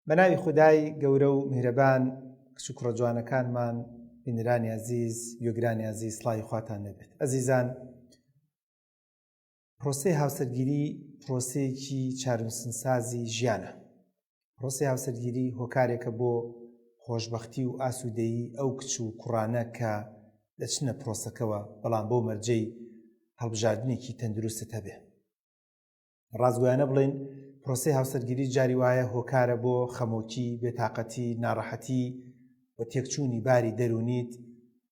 بە ناوی خودای گەورە و میهرەبان کچ و کوڕە جوانەکانمان بینەرانی ئەزیز گوێگرانی ئەزیز سڵاوی خواتان لێبێت ئەزیزان پرۆسەی هاوسەرگیری پرۆسەیەکی چارەنووسسازی ژیانە پرۆسەی هاوسەرگیری هۆکارێکە بۆ خۆشببختی و ئاسوودەیی ئەو کچ و کوڕانە کە دەچنە پرۆسەکەوە بەڵام بۆ مەرجەی هەڵبژاردنێکی تەندروستت هەبێ ڕاستگۆیانە بڵێین پرۆسەی هاوسەرگیری جاری وایە هۆکارە بۆ خەمۆکی، بێتاقەتی، ناڕەحەتی و تێکچوونی باری دەروونیت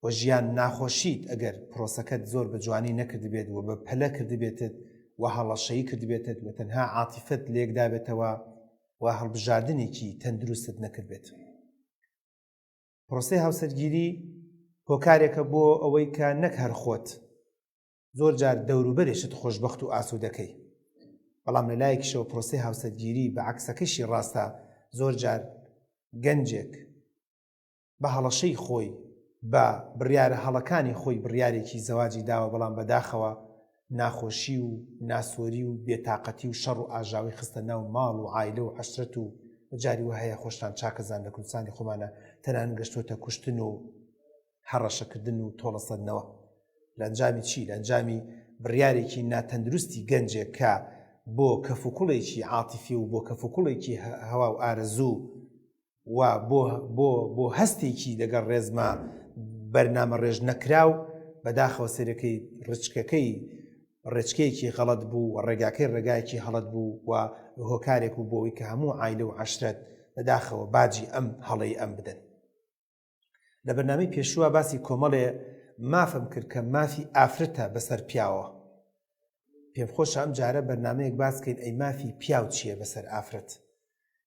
و ژیان ناخۆشیت ئەگەر پرۆسەکەت زۆر بە جوانی نەکردبێت و بە پەلە کردبێتت و هەڵەشەیی کردبێتت و تەنها عاتیفەت لێکدابێتەوە و هەڵبژاردنێکی تەندروستت نەکردبێت. پرۆسەی هاوسەرگیری هۆکارێکە بۆ ئەوەی کە نەک هەر خۆت زۆر جار دەوروبەرێشت خۆشبەخت و ئاسوودەکەی. بەڵام لە لایەکیشەوە پرۆسەی هاوسەرگیری بە عەکسەکەشی ڕاستە، زۆر جار گەنجێک بە هەڵەشەی خۆی، بە بڕیارە هەڵەکانی خۆی بڕیارێکی زەواجی داوە بەڵام بەداخەوە ناخۆشی و ناسۆری و بێتاقەتی و شەڕ و ئاژاوەی خستە ناو ماڵ و عایلە و عەشرەت و جاری وا هەیە خۆشتان چاکەزان لە کوردستانی خۆمانە تەنانەت گەشتۆتە کوشتن و هەڕەشەکردن و تۆڵەسەندنەوە. لە ئەنجامی چی؟ لە ئەنجامی بڕیارێکی ناتەندروستی گەنجێک کە بۆ کەفوکوڵێکی عاتیفی و بۆ کەفوکوڵێکی هەوا و ئارەزوو و بۆ بۆ بۆ هەستێکی لەگەڵ ڕێزما بەرنامە ڕێژ نەکراو بەداخەوە سەرەکەی ڕچکەکەی ڕێچکەیەکی غەڵەت بوو و ڕێگاکەی ڕێگایەکی هەڵەت بوو و هۆکارێک و بۆی کە هەموو عایلە و عەشرەت بەداخەوە باجی ئەم هەڵەی ئەم بدەن. لە بەرنامەی پێشووە باسی کۆمەڵێ مافم کرد کە مافی ئافرەتە بەسەر پیاوە پێم خۆشە ئەم جارە بەرنمەیەک باس کەین ئەی مافی پیاو چییە بەسەر ئافرەت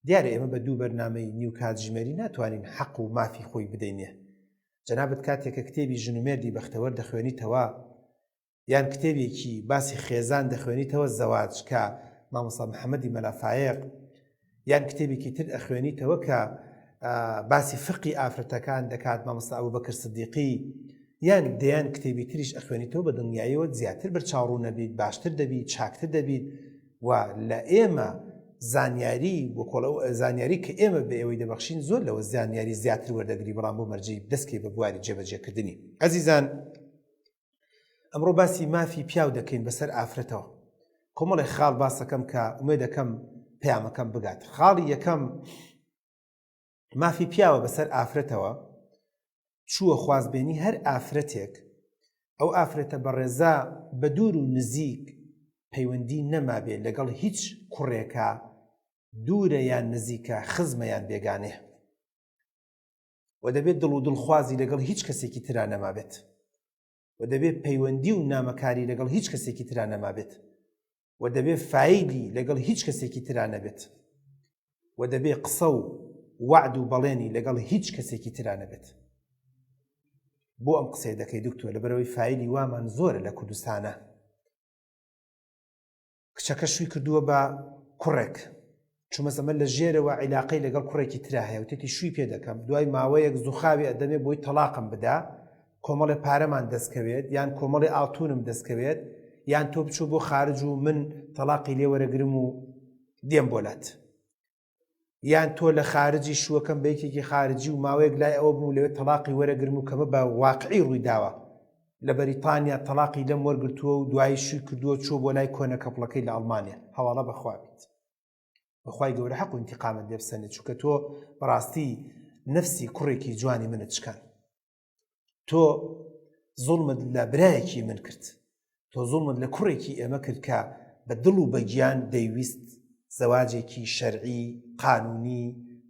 دیارە ئێمە بە دوو بەرنمەی نیو کاتژمێری ناتوانین حەق و مافی خۆی بدەینێ جەنابت کاتێک کە کتێبی ژن و مێردی بەختەوەر دەخوێنیتەوە یان کتێبێکی باسی خێزان دەخوێنیتەوە زەواج کە مامۆستا محەممەدی مەلا فایەق یان کتێبێکی تر ئەخوێنیتەوە کە باسی فقی ئافرەتەکان دەکات مامۆستا ئەبوبەکر سدیقی یان دەیان کتێبی تریش ئەخوێنیتەوە بە دڵنیاییەوە زیاتر بەرچاوڕوون نەبیت باشتر دەبیت چاکتر دەبیت و لە ئێمە زانیاری وەکۆڵ زانیاری کە ئێمە بە ئێوەی دەبەخشین زۆر لەوە زانیاری زیاتر وەردەگری بەڵام بۆ مەرجی دەستکەی بە بواری جێبەجێکردنی ئەزیزان ئەمڕۆ باسی مافی پیاو دەکەین بەسەر ئافرەتەوە کۆمەڵێک خاڵ باسەکەم کە ئومێ دەکەم پەیامەکەم بگات خاڵی یەکەم مافی پیاوە بەسەر ئافرەتەوە چووە خوازبێنی هەر ئافرەتێک ئەو ئافرەتە بەڕێزا بە دوور و نزیک پەیوەندی نەمابێ لەگەڵ هیچ کوڕێکە دوورە یان نزیکە خزمە یان بێگانەیە و دەبێت دڵ و دڵخوازی لەگەڵ هیچ کەسێکی ترا نەمابێت و دەبێت پەیوەندی و نامەکاری لەگەڵ هیچ کەسێکی ترا نەمابێت و دەبێت فایلی لەگەڵ هیچ کەسێکی ترا نەبێت و دەبێت قسە و وەعد و بەڵێنی لەگەڵ هیچ کەسێکی ترا نەبێت. بۆ ئەم قسەیە دەکەی دکتۆر؟ لەبەرئەوەی فایلی وامان زۆرە لە کوردستانە. کچەکە شووی کردووە بە کوڕێک چومە ئەمە لە ژێرەوە عیلاقەی لەگەڵ کوڕێکی ترا هەیە وتێتی شووی پێ دەکەم دوای ماوەیەک زوخاوی ئەدەمێ بۆی تەلاقم بدا کۆمەڵێ پارەمان دەستکەوێت یان کۆمەڵی ئاڵتونم دەستکەوێت یان تۆ بچۆ بۆ خارج و من تەلاقی لێ وەرەگرم و دێم بۆلات یان تۆ لە خارجی شووەکەم بە یەکێکی خارجی و ماوەیەک لای ئەوە بووم لەوێ تەڵاقی وەرەگرم و کەمە بە واقعی ڕووی داوە لە بەریتانیا تەڵاقی لەم وەرگرتووە و دوایی شووی کردووە چووە بۆ لای کۆنە کەپڵەکەی لە ئەڵمانیا هەواڵە بەخوا بیت بەخوای گەورە حەق و ئینتیقامت لێ بسەنێت چونکە تۆ بەڕاستی نفسی کوڕێکی جوانی منت شکان تۆ زوڵمت لە برایەکی من کرد تۆ زوڵمت لە کوڕێکی ئێمە کرد کە بە دڵ و بە گیان دەیویست زەواجێکی شەرعی قانونی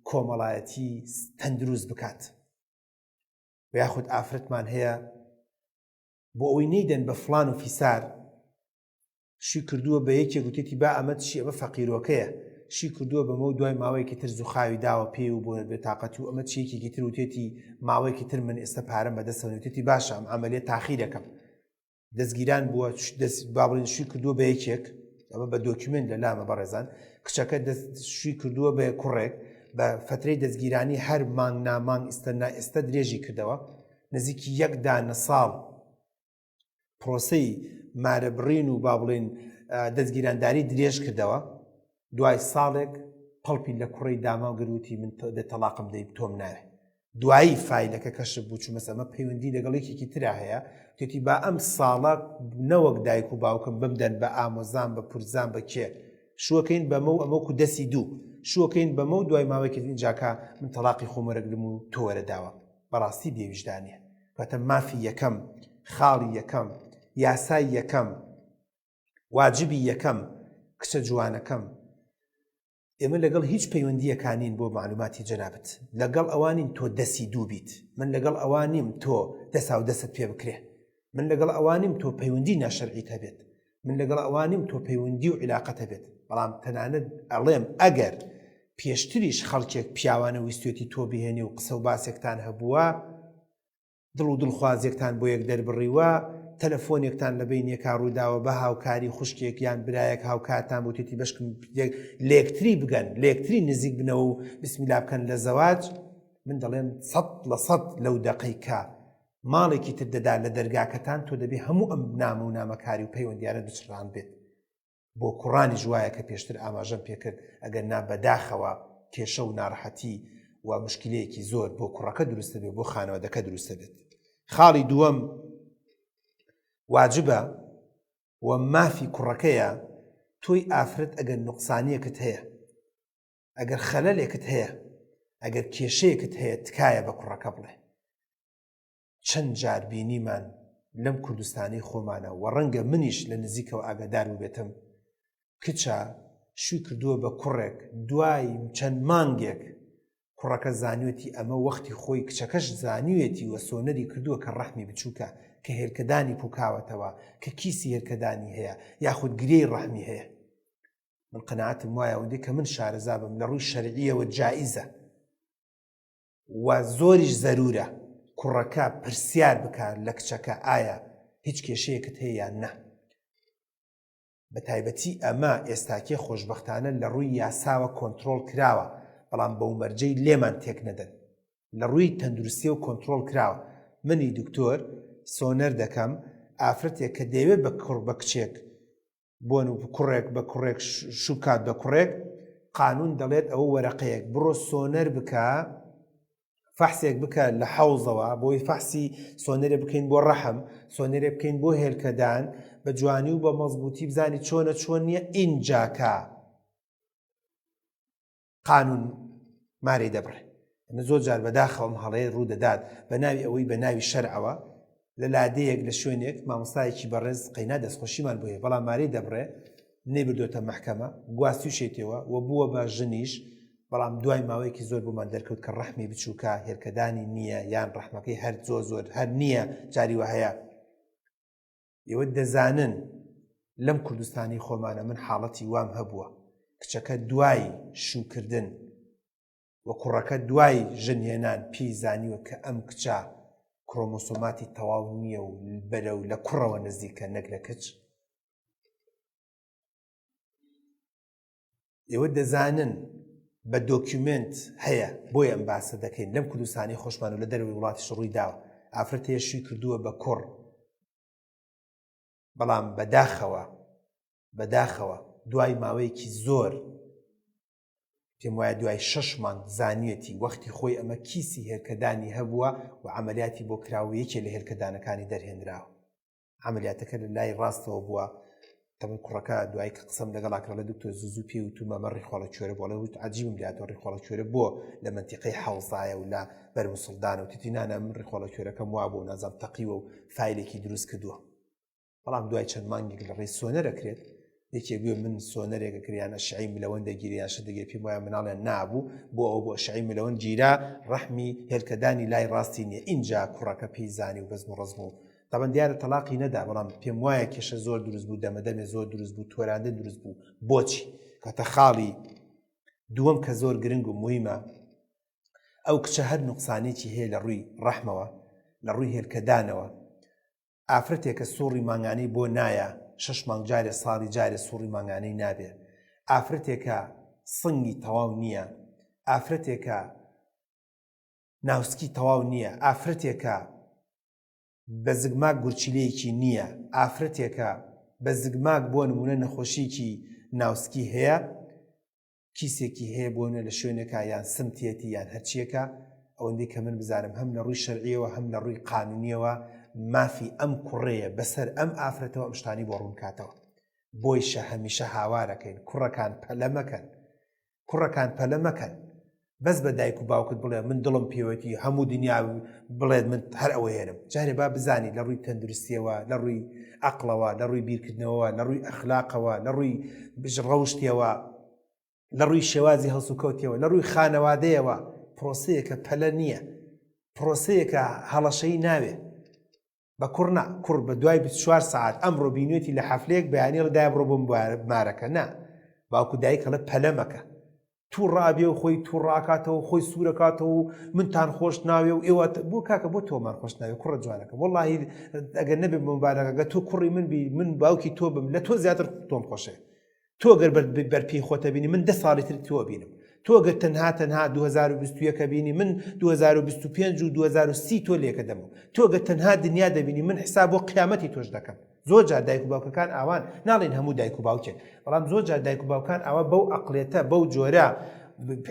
کۆمەڵایەتی تەندروست بکات و یاخود ئافرەتمان هەیە بۆ ئەوەی نەیدەن بە فلان و فیسار شوی کردووە بە یەکێک وتێتی با ئەمە چی ئەمە فەقیرۆکەیە شوی کردووە بەمە و دوای ماوەیەکی تر زوخاوی داوە پێی و بۆ بێتاقەتی و ئەمە چی یەکێکی تر وتێتی ماوەیەکی تر من ئێستا پارەم بەدەستەوە نیە وتێتی باشە ئەم عەمەلیە تاخیرەکەم دەستگیران بووە دەست با بڵێن شوی کردووە بە یەکێک ئەمە بە دۆکیومێنت لە لامە بەڕێزان کچەکە دەست شوی کردووە بە کوڕێک بە فترەی دەستگیرانی هەر مانگ نامانگ ئیستا نا ئێستا درێژی کردەوە نزیکی یەک دانە ساڵ پرۆسەی مارەبڕین و با بڵێین دەستگیرانداری درێژ کردەوە دوای ساڵێک پەڵپی لە کوڕەی داماو گرت وتی من دە تەڵاقم دەی تۆم ناوێ. دوایی فایلەکە کەشف بوو چوومەس ئەمە پەیوەندی لەگەڵ یەکێکی ترا هەیە وتێتی با ئەم ساڵە نەوەک دایک و باوکم بمدەن بە ئامۆزام بە پورزام بە کێ شووەکەین بەمە و ئەمە وەکو دەسی دوو شووەکەین بەمە و دوای ماوەیەکی ئینجاکە من تەڵاقی خۆم وەرەگرم و تۆ وەرە داوام بەڕاستی بێویژدانیە کەواتە مافی یەکەم خاڵی یەکەم یاسای یەکەم واجبی یەکەم کچە جوانەکەم ئێمە لەگەڵ هیچ پەیوەندییەکا نین بۆ مەعلوماتی جەنابت لەگەڵ ئەوە نین تۆ دەسی دوو بیت من لەگەڵ ئەوە نیم تۆ دەساو دەست پێ بکرێ من لەگەڵ ئەوە نیم تۆ پەیوەندی ناشەرعیت هەبێت من لەگەڵ ئەوە نیم تۆ پەیوەندی و عیلاقەت هەبێت بەڵام تەنانەت ئەڵێم ئەگەر پێشتریش خەڵکێک پیاوانە ویستێتی تۆ بهێنێ و قسە و باسێکتان هەبووە دڵ و دڵخوازیەکتان بۆ یەک دەربڕیوە، تەلەفۆنێکتان لە بەین یەکا ڕوویداوە بە هاوکاری خوشکێک یان برایەک هاوکارتان بوتێتی بەشکم لێکتری بگەن لێکتری نزیک بنەوە و بسمیلا بکەن لە زەواج من دەڵێم سەد لە سەد لەو دەقەی کە ماڵێکی تر دەدا لە دەرگاکەتان تۆ دەبێ هەموو ئەم نامە و نامەکاری و پەیوەندیانە بچڕان بێت بۆ کوڕانیش وایە کە پێشتر ئاماژەم پێکرد، ئەگەر نا بەداخەوە کێشە و ناڕەحەتی و موشکیلەیەکی زۆر بۆ کوڕەکە دروست دەبێت بۆ خانەوادەکە دروست دەبێت. خاڵی دووەم واجبە و مافی کوڕەکەیە تۆی ئافرەت ئەگەر نوقسانیەکت هەیە ئەگەر خەلەلێکت هەیە ئەگەر کێشەیەکت هەیە تکایە بە کوڕەکە بڵێ چەند جار بینیمان لەم کوردستانەی خۆمانە و ڕەنگە منیش لە نزیکەوە ئاگادار بووبێتم کچە شووی کردووە بە کوڕێک دوای چەند مانگێک کوڕەکە زانیوێتی ئەمە وەختی خۆی کچەکەش زانیوێتی و سۆنەری کردووە کە ڕەحمی بچووکە کە هێلکەدانی پوکاوەتەوە کە کیسی هێلکەدانی هەیە یاخود گرێی ڕەحمی هەیە من قەناعەتم وایە ئەوەندەی کە من شارەزا بم لە ڕووی شەرعیەوە جائیزە و زۆریش زەرورە کوڕەکە پرسیار بکات لە کچەکە ئایا هیچ کێشەیەکت هەیە یان نا بە تایبەتی ئەمە ئێستاکێ خۆشبەختانە لە ڕووی یاساوە کۆنترۆڵ کراوە بەڵام بەو مەرجەی لێمان تێک نەدەن لە ڕووی تەندروستی و کۆنترۆڵ کراوە منی دکتۆر سۆنەر دەکەم ئافرەتێک کە دەیەوێت بە کوڕ بە کچێک بۆن و کوڕێک بە کوڕێک شوو بکات بە کوڕێک قانون دەڵێت ئەوە وەرەقەیەک بڕۆ سۆنەر بکە فەحسێک بکە لە حەوزەوە بۆی فەحسی سۆنەرێ بکەین بۆ ڕەحم سۆنەرێ بکەین بۆ هێلکەدان بە جوانی و بە مەزبوتی بزانی چۆنە چۆن نییە ئینجاکە قانون مارەی دەبڕێ ئەمە زۆر جار بەداخەوە ئەم هەڵەیە ڕوو دەدات بە ناوی ئەوەی بە ناوی شەرعەوە لە لادێیەک لە شوێنێک مامۆستایەکی بەڕێز قەینا دەستخۆشیمان بۆیە بەڵام مارەی دەبڕێ نەیبردۆتە مەحکەمە گواستوشێتەوە و بووە بە ژنیش بەڵام دوای ماوەیەکی زۆر بۆمان دەرکەوت کە ڕەحمی بچووکە هێلکەدانی نییە یان ڕەحمەکەی هەر زۆر زۆر هەر نییە جاری وە هەیە ئێوە دەزانن لەم کوردستانی خۆمانە من حاڵەتی وام هەبووە کچەکە دوای شووکردن و کوڕەکە دوای ژنهێنان پێی زانیوە کە ئەم کچە کرۆمۆسۆماتی تەواو نییە و بەرەو لە کوڕەوە نزیکە نەک لە کچ ئێوە دەزانن بە دۆکیومێنت هەیە بۆیە ئەم باسە دەکەین لەم کوردستانی خۆشمان و لە دەرەوەی وڵاتیش ڕووی داوە ئافرەت هەیە شووی کردووە بە کوڕ بەڵام بەداخەوە بەداخەوە دوای ماوەیەکی زۆر پێم وایە دوای شەش مانگ زانیەتی وەختی خۆی ئەمە کیسی هێلکەدانی هەبووە و عملیاتی بۆ کراوە یەکێ لە هێلکەدانەکانی دەرهێنراوە عەمەلیاتەکە لە لای ڕاستەوە بووە تەمن کوڕەکە دوای کە قسەم لەگەڵا کرد لە دکتۆر زوو زوو پێی وتومە مە ڕیخۆڵە کوێرە بۆ ئەڵێ وت عەجیبم لاتۆ ڕیخۆڵە کوێرە بۆ لە مەنتیقەی حەوزایە و لە بەر موسڵدانە وتیتی نانا من ڕیخۆڵە کوێرەکەم وابوو نازانم تەقیوە و فایلێکی دروست کردووە بەڵام دوای چەند مانگێک لە ڕێی سۆنەر ئەکرێت یەکێک بوێ من سۆنەرێک ئەکرێ یان ئەشعەی ملەوەن دەگیرێ یان شت دەگیرێ پێم وایە مناڵیان نابوو بۆ ئەوە بۆ ئەشعەی ملەوەن گیرا ڕەحمی هێلکەدانی لای ڕاستی نییە ئینجا کوڕەکە پێی زانی و بەزم و ڕەزم و تەبەن دیارە تەلاقی نەدا بەڵام پێم وایە کێشە زۆر دروست بوو دەمە دەمێ زۆر دروست بوو تۆراندن دروست بوو بۆچی کاتە خاڵی دووەم کە زۆر گرنگ و مویمە ئەو کچە هەر نوقسانێکی هەیە لە ڕووی ڕەحمەوە لە ڕووی هێلکەدانەوە ئافرەتێکە سوڕی مانگانەی بۆ نایە شەش مانگ جارێ ساڵی جارێ سوڕی مانگانەی نابێ ئافرەتێکە سنگی تەواو نییە ئافرەتێکە ناوسکی تەواو نییە ئافرەتێکە بە زگماک گورچیلەیەکی نییە ئافرەتێکە بە زگماک بۆ نمونە نەخۆشیکی ناوسکی هەیە. کیسێکی هەیە بۆ نە لە شوێنێکا یان سمتێتی یان هەرچیەکە ئەوەندەی کە من بزانم هەم لە ڕووی شەرعیەوە هەم لە ڕووی قانونیەوە مافی ئەم کوڕەیە بەسەر ئەم ئافرەتەوە ئەم شتانی بۆ ڕوونکاتەوە بۆیشە هەمیشە هاوارەکەین کوڕەکان پەلە مەکەن کوڕەکان پەلە مەکەن بەس بە دایک و باوکت بڵێ من دڵم پێوەتی هەموو دنیا بڵێت من هەر ئەوە هێنم جارێ با بزانی لە ڕووی تەندروستیەوە لە ڕووی عەقڵەوە لە ڕووی بیرکردنەوە لە ڕووی ئەخلاقەوە لە ڕووی ڕەوشتیەوە لە ڕووی شێوازی هەڵسوکەوتیەوە لە ڕووی خانەوادەیەوە پرۆسەیەکە پەلە نییە پرۆسەیەکە هەڵەشەی ناوێ بە کوڕ نا کوڕ بە دوای 24 سەعات ئەمڕۆ بینوێتی لە حەفلەیەک بەیانی ڵێ دایە بڕۆ بۆم مارەکە نا باوکو دایک ئەڵێ پەلە مەکە تووڕە ئەبێ و خۆی تووڕاکاتەوە خۆی سوورەکاتەوە و منتان خۆش ناوێ و ئێوە بۆ کاکە بۆ تۆمان خۆش ناوێ کوڕە جوانەکە وەڵاهی ئەگەر نەبێ مبارەکە تۆ کوڕی من بی من باوکی تۆ بم لە تۆ زیاتر تۆم خۆشێ تۆ گەر بەر پێی خۆتە بینی من دە ساڵی تر تۆ بینم تۆ گەر تەنها تەنها 2021 بینی من 2025 و 2030 تۆ لێکە دەمەوە تۆ گەر تەنها دنیا دەبینی من حساب بۆ قیامەتی تۆش دەکەم زۆر جار دایک و باوکەکان ئاوان ناڵێن هەموو دایک و باوکێک بەڵام زۆر جار دایک و باوکان ئاوا بەو ئەقلێتە بەو جۆرە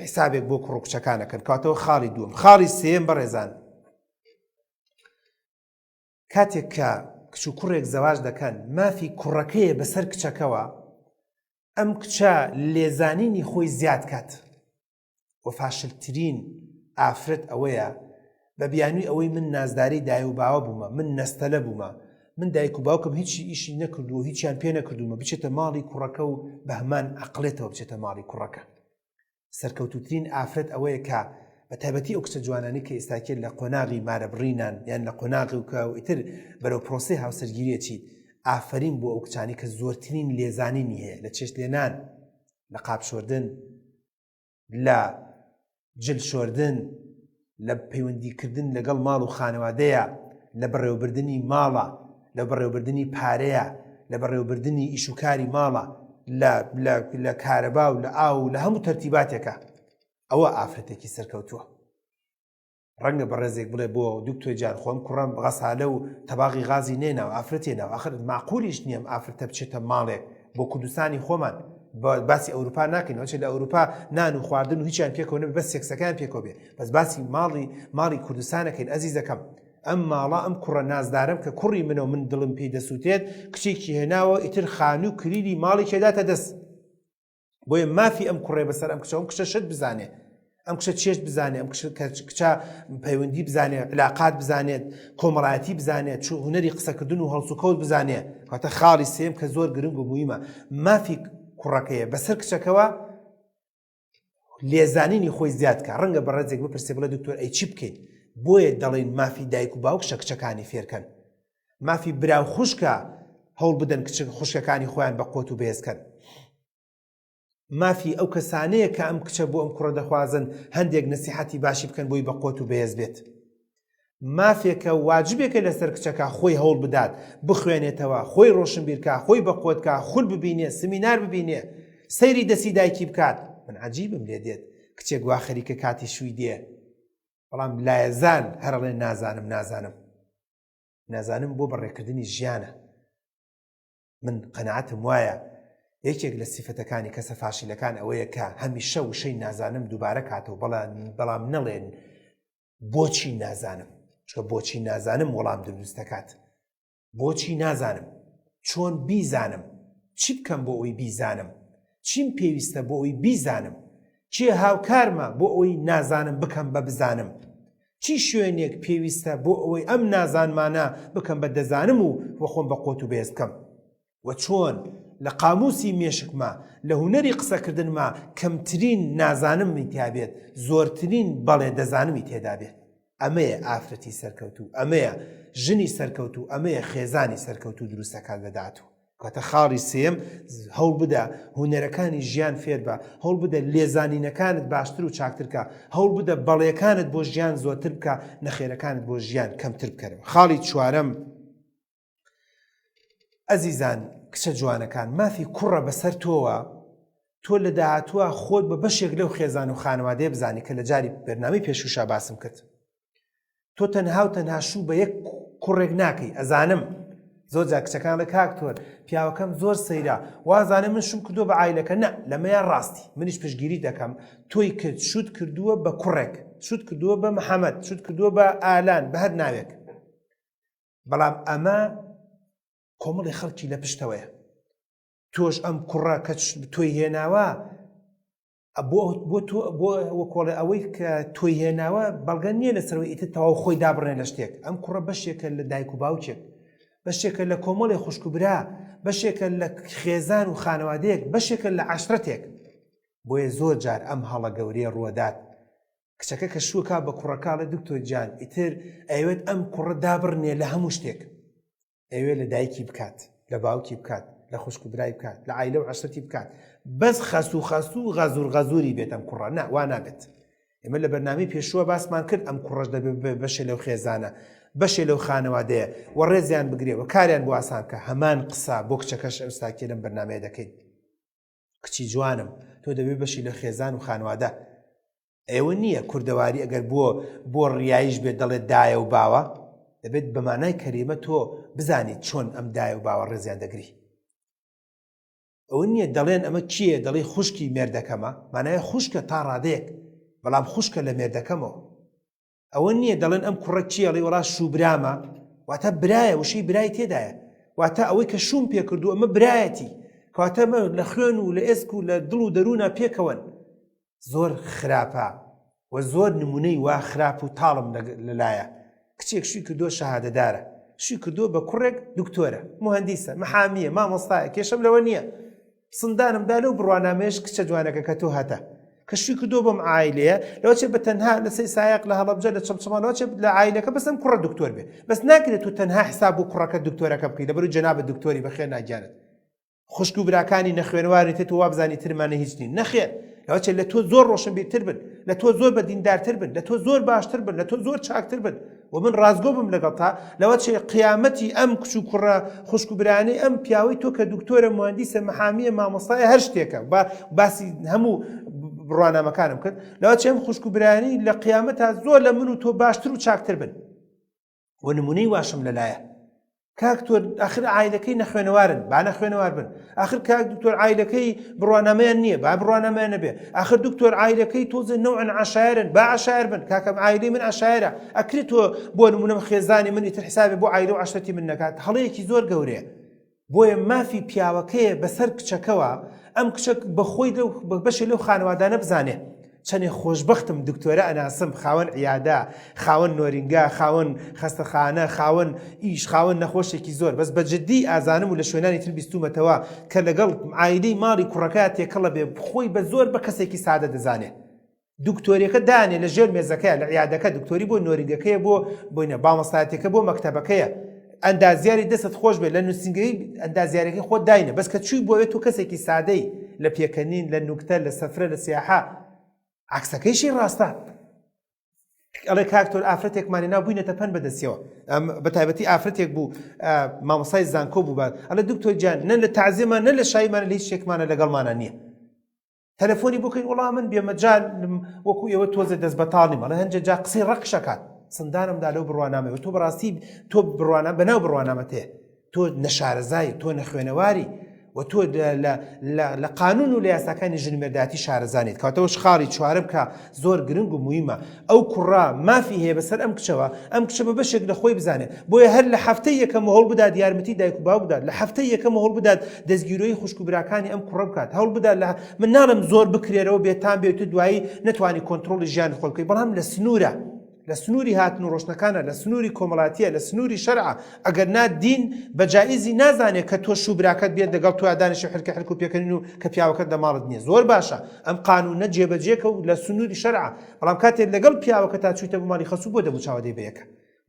حسابێک بۆ کوڕ و کچەکانەکەن کاتەوە خاڵی دووەم خاڵی سێم بەڕێزان کاتێک کە کچ و کوڕێک زەواج دەکەن مافی کوڕەکەیە بەسەر کچەکەوە ئەم کچە لێزانینی خۆی زیاد کات و فاشلترین ئافرەت ئەوەیە بە بیانوی ئەوەی من نازداری دای و باوە بوومە من نەستەلە بوومە من دایک و باوکم هیچی ئیشی نەکردو و هیچیان پێ نەکردومە بچێتە ماڵی کوڕەکە و بە هەمان عقلێتەوە بچێتە ماڵی کوڕەکە سەرکەوتووترین ئافرەت ئەوەیە کە بە تایبەتی ئەو کچە جوانانەی کە ئێستاکێ لە قۆناغی مارەبڕینان یان لە قۆناغی و کە ئیتر بەرەو پرۆسەی هاوسەرگیریە چیت ئافەرین بۆ ئەو کچانی کە زۆرترین لێزانینی هەیە لە چێشت لێنان لە قاپ شۆردن لە جل شۆردن لە پەیوەندیکردن لەگەڵ ماڵ و خانەوادەیە، لە بەڕێوەبردنی ماڵە، لە بەڕێوەبردنی پارەیە، لە بەڕێوەبردنی ئیش و کاری ماڵە، لە لە لە کارەبا و لە ئاو و لە هەموو تەرتیباتێکە. ئەوە ئافرەتێکی سەرکەوتووە. ڕەنگە بەڕێزێک بڵێ بۆ دکتۆر جان خۆم کوڕم غەسالە و تەباغی غازی نێناوە ئافرەتێ ناوە ئاخر ماقولیش نییە ئەم ئافرەتە بچێتە ماڵێک بۆ کوردستانی خۆمان باسی ئەوروپا ناکەین ئەوچێت لە ئەوروپا نان و خواردن و هیچیان پێکەوە نەبێ بەس سێکسەکان پێکەوە بێ بەس باسی ماڵی ماڵی کوردستانەکەین ئەزیزەکەم ئەم ماڵە ئەم کوڕە نازدارم کە کوڕی منەوە من دڵم پێی دەسووتێت کچێکی هێناوە ئیتر خانوو کلیلی ماڵی کێداتە دەست بۆیە مافی ئەم کوڕێ بەسەر ئەم کچە ئەم کچە شت بزانێ ئەم کچە چێشت بزانێ ئەم کچە پەیوەندی بزانێ علاقات بزانێت کۆمەڵایەتی بزانێت چ هونەری قسەکردن و هەڵسوکەوت بزانێ کاتە خاڵی سێم کە زۆر گرنگ و مویمە مافی کوڕەکەیە بەسەر کچەکەوە لێزانینی خۆی زیاد کە ڕەنگە بەڕێزێک بپرسێ بڵێ دکتۆر ئەی چی بکەین بۆیە دەڵێن مافی دایک و باوک شە کچەکانی فێرکەن مافی برا و خوشکە هەوڵ بدەن کچ خوشکەکانی خۆیان بە قوت و بەهێزکەن مافی ئەو کەسانەیە کە ئەم کچە بۆ ئەم کوڕە دەخوازن هەندێک نسیحەتی باشی بکەن بۆی بە قوت و بەهێز بێت مافێکە واجبێکە لەسەر کچەکە خۆی هەوڵ بدات بخوێنێتەوە خۆی ڕۆشنبیرکە خۆی بە قوتکە خول ببینێ سمینار ببینێ سەیری دەسی دایکی بکات من عجیبم لێ دێت کچێک وا خەریکە کاتی شووی دێ بەڵام لایەزان هەرڵێ نازانم نازانم نازانم بۆ بەڕێکردنی ژیانە من قەناعەتم وایە یەکێک لە سیفەتەکانی کەسە فاشیلەکان ئەوەیە کە هەمیشە وشەی نازانم دووبارە کاتەوە بەڵام بەڵام نەڵێن بۆچی نازانم چکە بۆچی نازانم وەڵام دروست دەکات بۆچی نازانم چۆن بیزانم چی بکەم بۆ ئەوی بیزانم چیم پێویستە بۆ ئەوی بیزانم کێ هاوکارمە بۆ ئەوەی نازانم بکەم بە بزانم؟ چی شوێنێک پێویستە بۆ ئەوەی ئەم نازانمانە بکەم بە دەزانم و وە خۆم بە قوت و بەهێز بکەم؟ وە چۆن لە قاموسی مێشکما، لە هونەری قسەکردنما کەمترین نازانممی تیا بێت، زۆرترین بەڵێ دەزانمی تێدا بێت؟ ئەمەیە ئافرەتی سەرکەوتوو، ئەمەیە ژنی سەرکەوتوو، ئەمەیە خێزانی سەرکەوتوو دروست دەکات لە داهاتوو. کەواتە خاڵی سێیەم، هەوڵبدە هونەرەکانی ژیان فێربە، هەوڵبدە لێزانینەکانت باشتر و چاکتر بکە، هەوڵبدە بەڵێکانت بۆ ژیان زۆرتر بکە، نەخێرەکانت بۆ ژیان کەمتر بکەرەوە. خاڵی چوارەم، ئەزیزان کچە جوانەکان، مافی کوڕە بەسەر تۆوە، تۆ لە داهاتووە خۆت بە بەشێک لەو خێزان و خانەوادەیە بزانی کە لە جاری بەرنامەی پێشووشا باسم کرد. تۆ تەنها و تەنها شوو بە یەک کوڕێک ناکەی ئەزانم. زۆر جار کچەکان ڵێ کاک تۆر پیاوەکەم زۆر سەیرە وازانێ من شوم کردووە بە عایلەکە نا لەمەیان ڕاستی منیش پشگیری دەکەم تۆی کرد شوت کردووە بە کوڕێک شوت کردووە بە محەممەد شوت کردووە بە ئالان بە هەر ناوێک بەڵام ئەمە کۆمەڵی خەڵکی لە پشتەوەیە تۆش ئەم کوڕە کە تۆی هێناوە بۆ بۆ تۆ بۆ وەکۆڵێ ئەوەی کە تۆی هێناوە بەڵگە نییە لەسەرەوەی ئیتر تەواو خۆی دابڕێن لە شتێک ئەم کوڕە بەشێکە لە دایک و باوکێک بەشێکە لە کۆمەڵی خوشک و برا بەشێکە لە خێزان و خانەوادەیەک بەشێکە لە عشرەتێک بۆیە زۆر جار ئەم هەڵە گەورەیە ڕووەدات کچەکە کە شووکا بە کوڕەکاڵێ دکتۆر گیان ئیتر ئەیەوێت ئەم کوڕە دابڕنێ لە هەموو شتێک ئەوێ لە دایکی بکات لە باوکی بکات لە خوشک و برای بکات لە عیلە و عشرەتی بکات بەس خەسو خەسو و غەزور غەزوری بێت ئەم کوڕە نا وا نابێت ئێمە لە بەرنامەی پێشووە باسمان کرد ئەم کوڕەش دەبێت بەشێ لەو خێزانە بەشێ لەو خانەوادەیە و ڕێزیان بگرێ و کاریان بۆ ئاسان کە هەمان قسە بۆ کچەکەش ئەوستاکێ لەم بەرنمەیە دەکەین کچی جوانم تۆ دەبێ بەشی لە خێزان و خانوادە ئێوە نییە کوردەواری ئەگەر بۆ بۆ ڕیایش بێت دەڵێت دایە و باوە دەبێت بە مانای کەریمە تۆ بزانیت چۆن ئەم دایە و باوە ڕێزیان دەگری ئەوە نییە دەڵێن ئەمە کیە دەڵێ خوشکی مێردەکەمە مانای خوشکە تا ڕادەیەک بەڵام خوشکە لە مێردەکەمەوە ئەوە نییە دەڵێن ئەم کوڕە کیە ئەڵێ وەڵا شووبرامە واتە برایە وشەی برای تێدایە واتە ئەوەی کە شوم پێ کردو ئەمە برایەتی کەواتە ئەمە لە خوێن و لە ئێسک و لە دڵ و دەروونە پێکەوەن زۆر خراپە و زۆر نمونەی وا خراپ و تاڵم لەلایە کچێک شوی کردووە شەهادەدارە شوی کردووە بە کوڕێک دکتۆرە مهندیسە محامیە مامۆستایە کێشەم لەوە نییە سندانم دا لەو بڕوانامەیەش کچە جوانەکە کە تۆ هەتە کە شوی کردووە بەم عایلەیە لەوەچێ بە تەنها لە سەی سایەق لە هەڵەبجە لە چەمچەماڵ لەوەچێ لە عایلەکە بەس ئەم کوڕە دکتۆر بێ بەس ناکرێت تۆ تەنها حساب بۆ کوڕەکە دکتۆرەکە بکەی لەبەرو جەنابت دکتۆری بەخێر ناگیانت خوشک و براکانی نەخوێنەواری تێ تۆ وابزانی ترمانە هیچ نین نەخێر لەوەچێ لە تۆ زۆر ڕۆشنبیرتر بن لە تۆ زۆر بە دیندارتر بن لە تۆ زۆر باشتر بن لە تۆ زۆر چاکتر بن و من ڕاستگۆ بم لەگەڵتا لەوە چێ قیامەتی ئەم کچ و کوڕە خوشک و برانەی ئەم پیاوەی تۆ کە دکتۆرە مهندیسە محامیە مامۆستایە هەر شتێکە با باسی هەموو بڕوانامەکانم کرد لەوە چێ ئەم خوشک و برانی لە قیامەتا زۆر لە من و تۆ باشتر و چاکتر بن و نمونەی واشم لەلایە کاک تۆ ئاخر عایلەکەی نەخوێنەوارن با نەخوێنەوار بن ئاخر کاک دکتۆر عایلەکەی بڕوانامەیان نییە با بڕوانامەیان نەبێ ئاخر دکتۆر عایلەکەی تۆزێ نەوعن عەشایەرن با عەشایەر بن کاکەم عایلەی من عەشایەرە ئەکرێ تۆ بۆ نمونەم خێزانی من ئیتر حسابێ بۆ عایلە و عەشرەتی من نەکات هەڵەیەکی زۆر گەورەیە بۆیە مافی پیاوەکەیە بەسەر کچەکەوە ئەم کچە بەخۆی لەو بەشێ لەو خانەوادانە بزانێ چەنێ خۆشبەختم دکتۆرە ئەناسم خاوەن عیادە خاوەن نۆرینگە خاوەن خەستەخانە خاوەن ئیش خاوەن نەخۆشێکی زۆر بەس بە جدی ئازانم و لە شوێنانی تر بیستومەتەوە کە لەگەڵ عایلەی ماڵی کوڕەکە تێکەڵە بێ خۆی بە زۆر بە کەسێکی سادە دەزانێ دکتۆریەکە دانێ لە ژێر مێزەکەیە لە عیادەکە دکتۆری بۆ نۆرینگەکەیە بۆ بۆینە مامۆستایەتەکە بۆ مەکتەبەکەیە ئەندازیاری دەستت خۆش بێت لە نووسینگەی ئەندازیارەکەی خۆت داینە بەس کە چووی بۆ تۆ کەسێکی سادەی لە پێکەنین لە نوکتە لە سەفرە لە سیاحە عکسەکەیشی ڕاستە ئەڵێ کاکتۆر ئافرەتێکمانی ناو بووینەتە پەن بەدەستیەوە بە تایبەتی ئافرەتێک بوو مامۆسای زانکۆ بوو بات ئەڵێ دکتۆر گیان نە لە تازیەمان نە لە شاییمان لە هیچ شتێکمانە لەگەڵمانە نییە تەلەفۆنی بۆ کەین وەڵا من بێمەجالم وەکو ئێوە تۆزێ دەست بەتاڵ نیم ئەڵێ هەنجە جا قسەی ڕەقشەکات سندانم دا لەو بڕوانامەیەوە تۆ بەڕاستی تۆ بڕوانە بەناو بڕوانامەت هەیە تۆ نەشارەزای تۆ نەخوێنەواری و تۆ لە قانون و لە یاساکانی ژن مێرداتی شارەزانیت کاتەوەش خاڵی چوارم کە زۆر گرنگ و مویمە ئەو کوڕە مافی هەیە بەسەر ئەم کچەوە، ئەم کچە بە بەشێک لە خۆی بزانێت، بۆیە هەر لە هەفتەی یەکەم هەوڵ بدات یارمەتی دایک و باوک بدات، لە هەفتەی یەکەم هەوڵ بدات دەستگیرۆیی خوشک و براکانی ئەم کوڕە بکات، هەوڵ بدات لە من ناڵێم زۆر بکرێرەوە بێتام بێت و دوایی نەتوانی کۆنتڕۆڵی ژیانی خۆت بکەیت، بەڵام لە سنوورە لە سنووری هاتن و ڕۆشتنەکانە، لە سنووری کۆمەڵاتییە، لە سنووری شەرعە، ئەگەر نا دین بە جائیزی نازانێت کە تۆ شوو براکەت بێت لەگەڵ تۆیا دانیشێ حرکە حرک و پێکەنین و کە پیاوەکەت لە ماڵت نییە زۆر باشە ئەم قانوونە جێبەجێکە و لە سنووری شەرعە بەڵام کاتێک لەگەڵ پیاوەکەتا چوویتە بۆ ماڵی خەسوو بۆ دەموچاوە دەی بەیەکە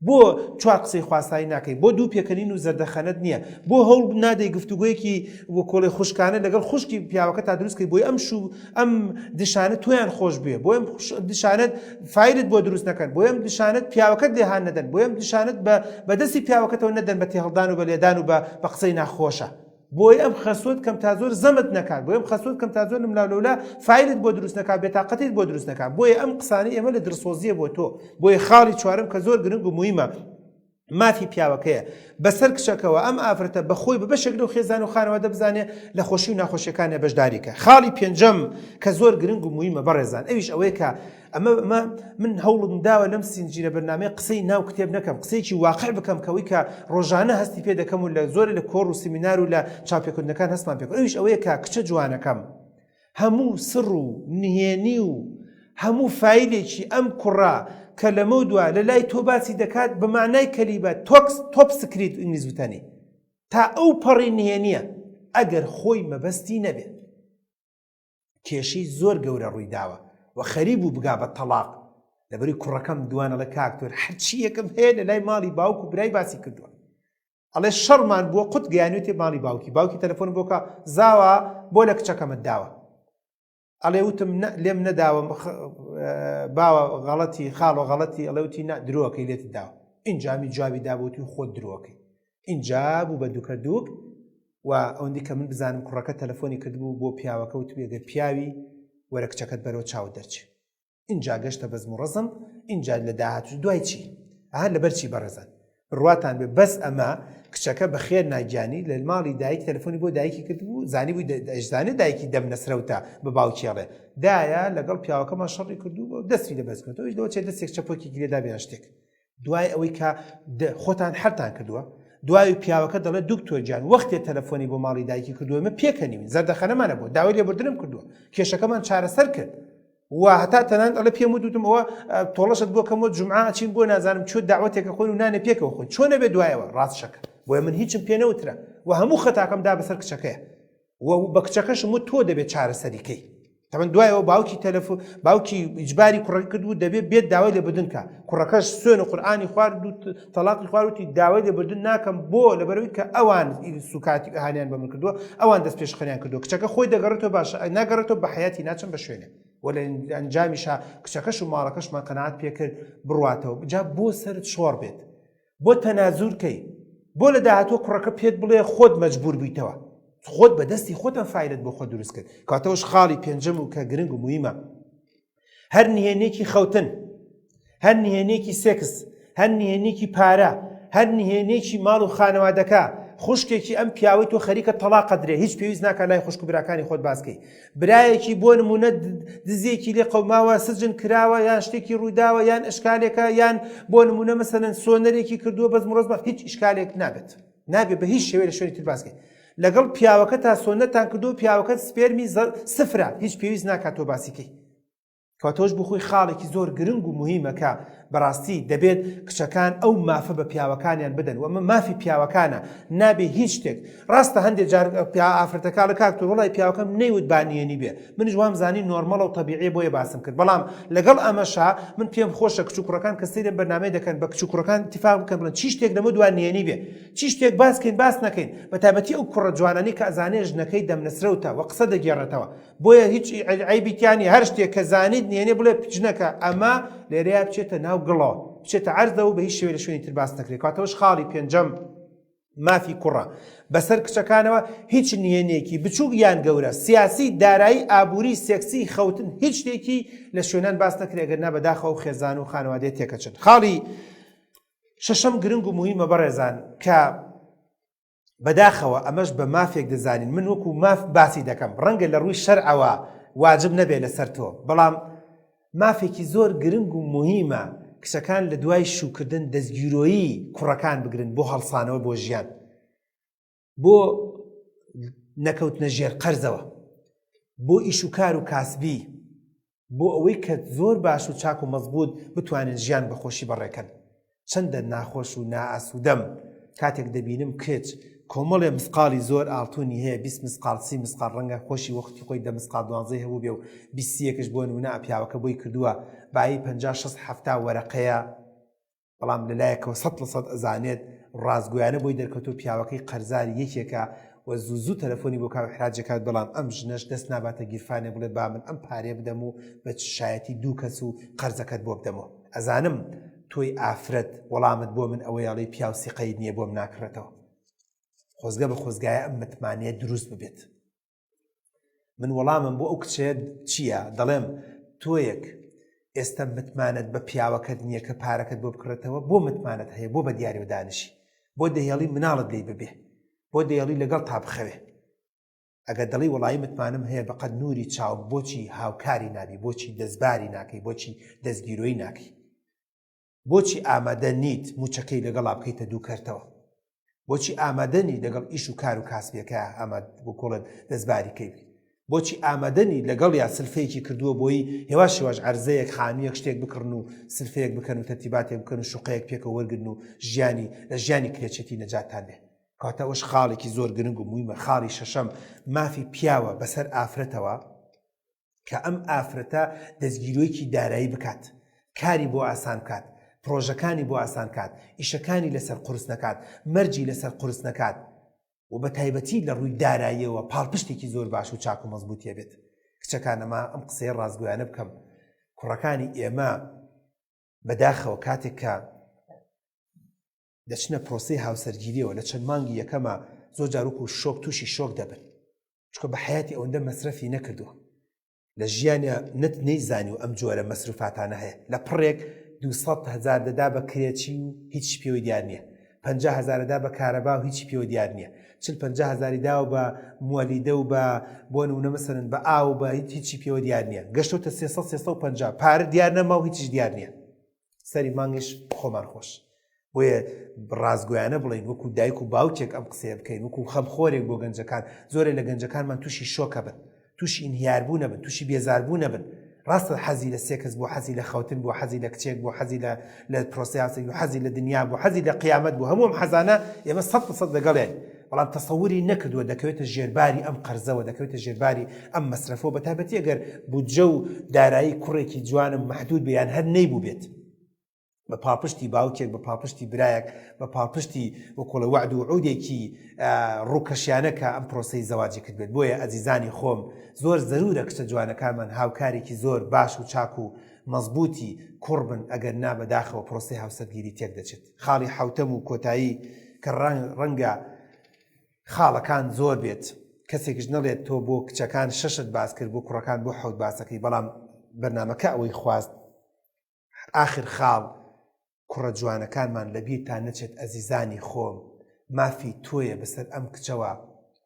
بۆ چوار قسەی خواستایی ناکەی بۆ دوو پێکەنین و زەردەخەنەت نییە بۆ هەوڵ نادەی گفتوگۆیەکی وەکۆڵێ خوشکانە لەگەڵ خوشکی پیاوەکە تا دروست کەی بۆی ئەم شوو ئەم دشانە تۆیان خۆش بوێ بۆ ئەم دشانەت فایلت بۆ دروست نەکەن بۆ ئەم دشانەت پیاوەکەت لێهان نەدەن بۆ ئەم دشانەت بە بەدەستی پیاوەکەتەوە نەدەن بە تێهەڵدان و بە لێدان و بە بە قسەی ناخۆشە بۆی ئەم خەسوت کەم تا زۆر زەمت نەکات بۆی ئەم خەسوت کەم تا زۆر لەملاولەولا فایلت بۆ دروست نەکات بێتاقەتیت بۆ دروست نەکات بۆیە ئەم قسانەی ئێمە لە دڵسۆزیە بۆ تۆ بۆیە خاڵی چوارەم کە زۆر گرنگ و مویمە. مافی پیاوەکەیە بەسەر کچەکەوە ئەم ئافرەتە بەخۆی بە بەشێک لەو خێزان و خانەوادە بزانێ لە خۆشی و ناخۆشیەکانە بەشداریکە خاڵی پێنجەم کە زۆر گرنگ و مویمە بەڕێزان ئەویش ئەوەیە کە ئەمە ئەمە من هەوڵم داوە لەم سینجیرە بەرنامەی قسەی ناو کتێب نەکەم قسەیەکی واقع بکەم کەوەی کە ڕۆژانە هەستی پێ دەکەم و لە زۆرە لە کۆڕ و سیمینار و لە چاپێکردنەکان هەستمان پێ ئەویش ئەوەیە کە کچە جوانەکەم هەموو سڕ و نهێنی و هەموو فایلێکی ئەم کوڕە کە لەمەو دوا لە لای تۆ باسی دەکات بە معنای کەلیبە تۆکس top secret ئینگلیز وتەنی تا ئەو پەڕی نهێنیە ئەگەر خۆی مەبەستی نەبێت کێشەی زۆر گەورە ڕووی داوە و خەریک بوو بگا بە تەڵاق لەبەری کوڕەکەم دوان ئەڵێ کاکتۆر هەرچیەکەم هەیە لە لای ماڵی باوک و برای باسی کردووە ئەڵێ شەڕمان بووە قوت گەیانوێتێ ماڵی باوکی باوکی تەلەفۆن بۆکە زاوا بۆ لە کچەکەمت داوە ئەڵێ وتم لێم نەداوە باوە غەڵەتی خاڵۆ غەڵەتی ئەڵێ وتی نا درۆکەی لێت داوە ئینجامی جوابی دابووتی خۆت درۆکەی ئینجا بوو بە دوکە دوک و ئەوەندی کە من بزانم کوڕەکە تەلەفۆنی کردبوو بۆ پیاوەکە وتبووی گەر پیاوی وەرە کچەکەت بەرەوە چاوت دەرچێ ئینجا گەشتە بەزم و ڕەزم ئینجا لە داهاتوو دوای چی ئەها لەبەر چی بەڕێزان بڕواتان بێ بەس ئەمە کچەکە بەخێر ناگیانی لە ماڵی دایک تەلەفۆنی بۆ دایکی کردبوو زانی بووی دەشزانێ دایکی دەم نەسرەوتە بە باوکیڵێ دایە لەگەڵ پیاوەکەمان شەڕی کردو و دەستی لە بەس کردەوە لەوە چێ دەستێک چەپۆکی گرێدا بیان شتێک دوای ئەوەی کە خۆتان حەلتان کردووە دوای پیاوەکە دەڵێت دکتۆر گیان وەختێ تەلەفۆنی بۆ ماڵی دایکی کردووە ئێمە پێکەنیوین زەردەخەنەمانە بۆ داوای لێبوردنم کردووە کێشەکەمان چارەسەر کرد و هەتا تەنانەت ئەڵێ پێم وتوتم ئەوە تۆڵەشت بۆ کەمەوە جومعە ئەچین بۆ نازانم چۆ داوەتێکە خۆین و نانێ پێکەوە خۆین چۆن نەبێ دوایەوە ڕاست شەکە بۆیە من هیچم پێ نەوترا و هەموو خەتاکەم دا بەسەر کچەکەیە و بە کچەکەشم وت تۆ دەبێت چارەسەری کەی تەمەن دوایەوە باوکی تەلەف باوکی ئیجباری کوڕەکە کرد و دەبێت بێت داوای لێبوردن کە کوڕەکەش سوێن و قورئانی خوارد و تەلاقی خواروتی داوای لێبوردن ناکەم بۆ لەبەرەوەی کە ئەوان سوکاتی ئەهانیان بە من کردووە ئەوان دەست پێشخەریان کردووە کچەکە خۆی دەگەڕێتەوە باشە ناگەڕێتەوە بە حیاتی ناچم بە شوێنێ و لە ئەنجامیشا کچەکەش و ماڵەکەشمان قەناعەت پێکرد بڕواتەوە جا بۆ سەرت شۆڕ بێت بۆ تەنازول کەی بۆ لە داهاتوە کوڕەکە پێت بڵێ خۆت مەجبور بوویتەوە خۆت بە دەستی خۆتان فایلت بۆ خۆت دروست کرد کاتەوەش خاڵی پێنجەم و کە گرنگ و مویمە هەر نهێنێکی خەوتن هەر نهێنێکی سێکس هەر نهێنێکی پارە هەر نهێنێکی ماڵ و خانەوادەکە خوشکێکی ئەم پیاوەی تۆ خەریکە تەڵاقە درێ هیچ پێویست ناکە لای خوشک و براکانی خۆت باسکەی برایەکی بۆ نمونە دزێکی لێ قەوماوە سجن کراوە یان شتێکی ڕووداوە یان ئشکالێکە یان بۆ نمونە مەسەلەن سۆنەرێکی کردووە بەس مڕۆز هیچ ئشکالێک نابێت نابێت بە هیچ شێوەیە لە شوێنی تر باسکەی لەگەڵ پیاوەکە تا سۆنەتان کردو پیاوەکە سپێرمی سفرە هیچ پێویست ناکات تۆ باسیکەی کەواتەوەش بۆ خۆی خاڵێکی زۆر گرنگ و موهیمە کە بەڕاستی دەبێت کچەکان ئەو مافە بە پیاوەکانیان بدەن و ئەمە مافی پیاوەکانە نابێ هیچ شتێک ڕاستە هەندێک جار پیا ئافرەتەکە لە کاک تۆ وڵی پیاوەکەم نەیوت با نهێنی بێ منیش وام زانی نۆرمەڵە و تەبیعیە بۆیە باسم کرد بەڵام لەگەڵ ئەمەشا من پێم خۆشە کچ و کوڕەکان کە سەیرم بەرنامەی دەکەن بە کچ و کوڕەکان اتفاق بکەن بڵێن چی شتێک لەمە دوا نهێنی بێ چی شتێک باس کەین باس نەکەین بە تایبەتی ئەو کوڕە جوانانەی کە ئەزانێ ژنەکەی دەمنەسرەوتە و قسە دەگێڕێتەوە بۆیە هیچ عەیبی تیا نیە هەر شتێک کە زانیت نهێنێ بڵێ ژنەکە ئەمە لێرەیە بچێتە ناو گڵەوە بچێتە عەرزەوە بە هیچ شێوەیە لە شوێنی تر باس نەکرێت کاتەوەش خاڵی پێنجەم مافی کوڕە بەسەر کچەکانەوە هیچ نهێنێکی بچووک یان گەورە سیاسی دارایی ئابووری سێکسی خەوتن هیچ شتێکی لە شوێنان باس نەکرێت گەر نا بەداخەوە و خێزان و خانەوادەیە تێکەچن خاڵی شەشەم گرنگ و مهمە بەڕێزان کە بەداخەوە ئەمەش بە مافێک دەزانین من وەکو ماف باسی دەکەم ڕەنگە لە ڕووی شەرعەوە واجب نەبێت لەسەر تۆ بەڵام مافێکی زۆر گرنگ و مهمە کچەکان لە دوای شوکردن دەستگیرۆیی کوڕەکان بگرن بۆ هەڵسانەوە بۆ ژیان بۆ نەکەوتنە ژێر قەرزەوە بۆ ئیش و کار و کاسبی بۆ ئەوەی کە زۆر باش و چاک و مەزبووت بتوانن ژیان بە خۆشی بەڕێکەن. چەندە ناخۆش و نائاسوودەم کاتێک دەبینم کچ کۆمەڵێ مسقاڵی زۆر ئاڵتونی هەیە، 20 مسقاڵ، 30 مسقاڵ، ڕەنگە خۆشی وەختی خۆی دە مسقاڵ دوانزەی هەبووبێ و بیستیەکش بۆ نموونە پیاوەکە بۆی کردووە بایی پەنجا شەست حەفتا وەرەقەیە، بەڵام لەلایەکەوە 100% ئەزانێت ڕاستگۆیانە بۆی دەرکەوتو پیاوەکەی قەرزاری یەکێکە و زوو زوو تەلەفۆنی بۆ کاو ئیحراجەکات بەڵام ئەم ژنەش دەست ناباتە گیرفانێ بڵێ با من ئەم پارەیە بدەم و بە شایەتی دوو کەس و قەرزەکەت بۆ بدەمەوە ئەزانم تۆی ئافرەت وەڵامت بۆ من ئەوەیە ئەڵێی پیاو سیقەیت نییە بۆم ناکڕێتەوە خۆزگە بە خۆزگایە ئەم متمانەیە دروست ببێت من وەڵامم بۆ ئەو کچەیە چییە دەڵێم تۆیەک. ئێستا متمانەت بە پیاوەکەت نییە کە پارەکەت بۆ بکڕێتەوە بۆ متمانەت هەیە بۆ بە دیاریەوە دانیشی بۆ دەهێڵی مناڵت لێی ببێ بۆ دەیەڵی لەگەڵ تا بخەوێ ئەگەر دەڵی وەڵایی متمانەم هەیە بەقەد نوری چاوم بۆچی هاوکاری نابی بۆچی دەستباری ناکەی بۆچی دەستگیرۆی ناکەی بۆچی ئامادە نیت موچەکەی لەگەڵا بکەیتە دوو کەرتەوە بۆچی ئامادە نی لەگەڵ ئیش و کار و کاسبیەکە ئاماد بکۆڵێت دەستباری کەی بکەیت بۆچی ئامادەنی لەگەڵ یا سلفەیەکی کردووە بۆی هێواش هێواش عەرزەیەک خانوویەک شتێک بکڕن و سلفەیەک بکەن و تەرتیباتێک بکەن و شوقەیەک پێکەوە وەرگرن و ژیانی لە ژیانی کرێچێتی نەجاتتان بێ کەواتە ئەوەش خاڵێکی زۆر گرنگ و مویمە خاڵی شەشەم مافی پیاوە بەسەر ئافرەتەوە کە ئەم ئافرەتە دەستگیرۆیەکی دارایی بکات کاری بۆ ئاسان بکات پرۆژەکانی بۆ ئاسان کات ئیشەکانی لەسەر قورس نەکات مەرجی لەسەر قورس نەکات و بە تایبەتی لە ڕووی داراییەوە پاڵپشتێکی زۆر باش و چاک و مەزبووتیە بێت کچەکان ئەمە ئەم قسەیە ڕاستگۆیانە بکەم کوڕەکانی ئێمە بەداخەوە کاتێک کە دەچنە پرۆسەی هاوسەرگیریەوە لە چەند مانگی یەکەمە زۆر جاروک و شۆک تووشی شۆک دەبن چکە بە حیاتی ئەوەندە مەسرەفی نەکردووە لە ژیانیا نەت نەیزانی و ئەم جۆرە مەسروفاتانە هەیە لە پڕێک 200 هزار دەدا بە کرێچی و هیچی پێوەی دیار نییە 50 هزارەدا بە کارەبا و هیچی پێوە دیار نییە چل 50 هزاری داوە بە موەلیدە و بە بۆ نمونە مەسەلەن بە ئاو بە هیچ هیچی پێوە دیار نییە گەشتۆتە 300 350 پارە دیار نەما و هیچیش دیار نییە سەری مانگیش خۆمان خۆش بۆیە ڕاستگۆیانە بڵێین وەکو دایک و باوکێک ئەم قسەیە بکەین وەکو خەمخۆرێک بۆ گەنجەکان زۆرێ لە گەنجەکانمان تووشی شۆکە بن تووشی ئینهیاربوو نەبن تووشی بێزاربوو نەبن ڕاستە حەزی لە سێکس بۆ حەزی لە خەوتن بۆ حەزی لە کچێک بۆ حەزی لە لە پرۆسیاسی و حەزی لە دنیا بۆ حەزی لە قیامەت بۆ هەموو ئەم حەزانە ئێمە سەد سەد لەگەڵێن بەڵام تەسەوری نەکردووە دەکەوێتە ژێرباری ئەم قەرزەوە دەکەوێتە ژێرباری ئەم مەسرەفەوە بە تایبەتی ئەگەر بودجە و دارایی کوڕێکی جوانم محدود بێ یان هەر نەیبوو بێت بە پاڵپشتی باوکێک بە پاڵپشتی برایەک بە پاڵپشتی وەکۆڵە وەعد و عودێکی ڕووکەشیانە کە ئەم پرۆسەی زەواجی کرد بێت بۆیە ئەزیزانی خۆم زۆر زەرورە کچە جوانەکانمان هاوکارێکی زۆر باش و چاک و مەزبووتی کوڕ بن ئەگەر نا بەداخەوە پرۆسەی هاوسەرگیری تێک دەچێت خاڵی حوتەم و کۆتایی کە ڕەنگە خاڵەکان زۆر بێت کەسێکش نەڵێت تۆ بۆ کچەکان شەشت باس کرد بۆ کوڕەکان بۆ حەوت باسەکەی بەڵام بەرنمەکە ئەوەی خواست ئاخر خاڵ کوڕە جوانەکانمان لەبیرتان نەچێت ئەزیزانی خۆم مافی تۆیە بەسەر ئەم کچەوە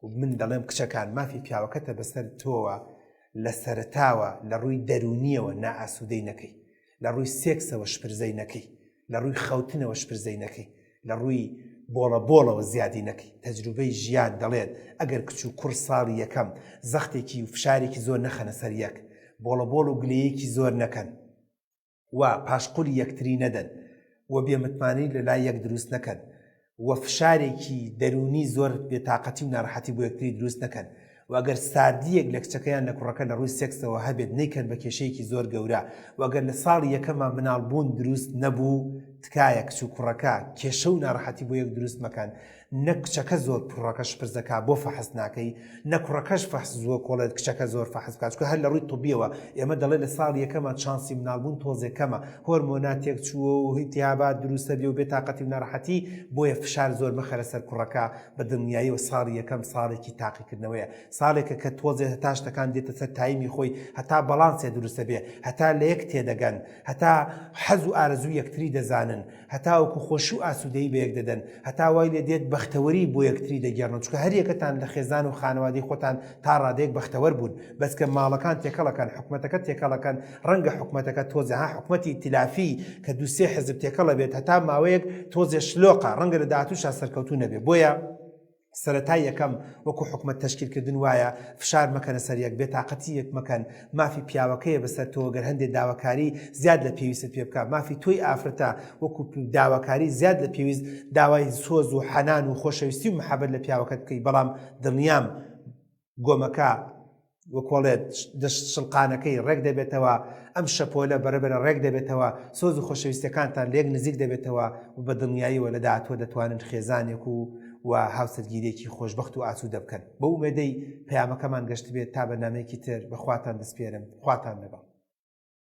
و من دەڵێم کچەکان مافی پیاوەکەتە بەسەر تۆوە لە سەرەتاوە لە ڕووی دەروونیەوە نائاسوودەی نەکەی لە ڕووی سێکسەوە شپرزەی نەکەی لە ڕووی خەوتنەوە شپرزەی نەکەی لە ڕووی بۆڵە بۆڵەوە زیادی نەکەی تەجروبەی ژیان دەڵێت ئەگەر کچ و کوڕ ساڵی یەکەم زەختێکی و فشارێکی زۆر نەخەنە سەر یەک بۆڵە بۆڵ و گلەیەکی زۆر نەکەن و پاشقولی یەکتری نەدەن و بێ متمانەی لە لای یەک دروست نەکەن و فشارێکی دەروونی زۆر بێتاقەتی و ناڕەحەتی بۆ یەکتری دروست نەکەن و ئەگەر ساردییەک لە کچەکەیان لە کوڕەکە لە ڕووی سێکسەوە هەبێت نەیکەن بە کێشەیەکی زۆر گەورە و ئەگەر لە ساڵی یەکەما مناڵ بوون دروست نەبوو تکایە کچ و کوڕەکە کێشە و ناڕەحەتی بۆ یەک دروست مەکەن نە کچەکە زۆر کوڕەکە شپرزەکا بۆ فەحس ناکەی نە کوڕەکەش فەحس زووە کۆڵێت کچەکە زۆر فەحس بکات چونکە هەر لە ڕووی طبیەوە ئێمە دەڵێ لە ساڵی یەکەما چانسی مناڵبوون تۆزێ کەمە هۆرمۆنات تێک چووە و ئیلتیهابات دروستە بێ و بێتاقەتی و ناڕەحەتی بۆیە فشار زۆر مەخەرە سەر کوڕەکە بە دڵنیاییەوە ساڵی یەکەم ساڵێکی تاقیکردنەوەیە ساڵێکە کە تۆزێ هەتا شتەکان دێتە سەر تایمی خۆی هەتا بەڵانسێ دروستە بێ هەتا لە یەک تێدەگەن هەتا حەز و ئارەزوو یەکتری دەزانن هەتاوەکو خۆشی و ئاسوودەیی بە یەک دەدەن، هەتا وای لێ دێت بەختەوەری بۆ یەکتری دەگێڕنەوە، چونکە هەریەکەتان لە خێزان و خانەوادەی خۆتان تا ڕادەیەک بەختەوەر بوون، بەس کە ماڵەکان تێکەڵەکەن، حکومەتەکە تێکەڵەکەن، ڕەنگە حکومەتەکە تۆزێ ها حکومەتی ئیتیلافی کە دوو سێ حزب تێکەڵە بێت هەتا ماوەیەک تۆزێ شلۆقە، ڕەنگە لە داهاتووشا سەرکەوتوو نەبێ، بۆیە. سەرەتای یەکەم وەکو حکومەت تەشکیل کردن وایە فشار مەکەنە سەر یەک بێتاقەتی یەک مەکەن مافی پیاوەکەیە بەسەر تۆ گەر هەندێ داواکاری زیاد لە پێویستت پێ بکا مافی تۆی ئافرەتە وەکو داواکاری زیاد لە پێویست داوای سۆز و حەنان و خۆشەویستی و محەبەت لە پیاوەکەت بکەی بەڵام دڵنیام گۆمەکە وەکۆڵێت دەست شڵقانەکەی ڕێک دەبێتەوە، ئەم شەپۆلە بەرەبەرە ڕێک دەبێتەوە، سۆز و خۆشەویستیەکانتان لەیەک نزیک دەبێتەوە و بە دڵنیاییەوە لە داهاتووە دەتوانن خێزانێک و و هاوسەرگیریەکی خۆشبەخت و ئاسوودە بکەن. بەو ئومێدەی پەیامەکەمان گەشتبێت تا بەرنامەیەکی تر بە خواتان دەسپێرم. خواتان لەگەڵ.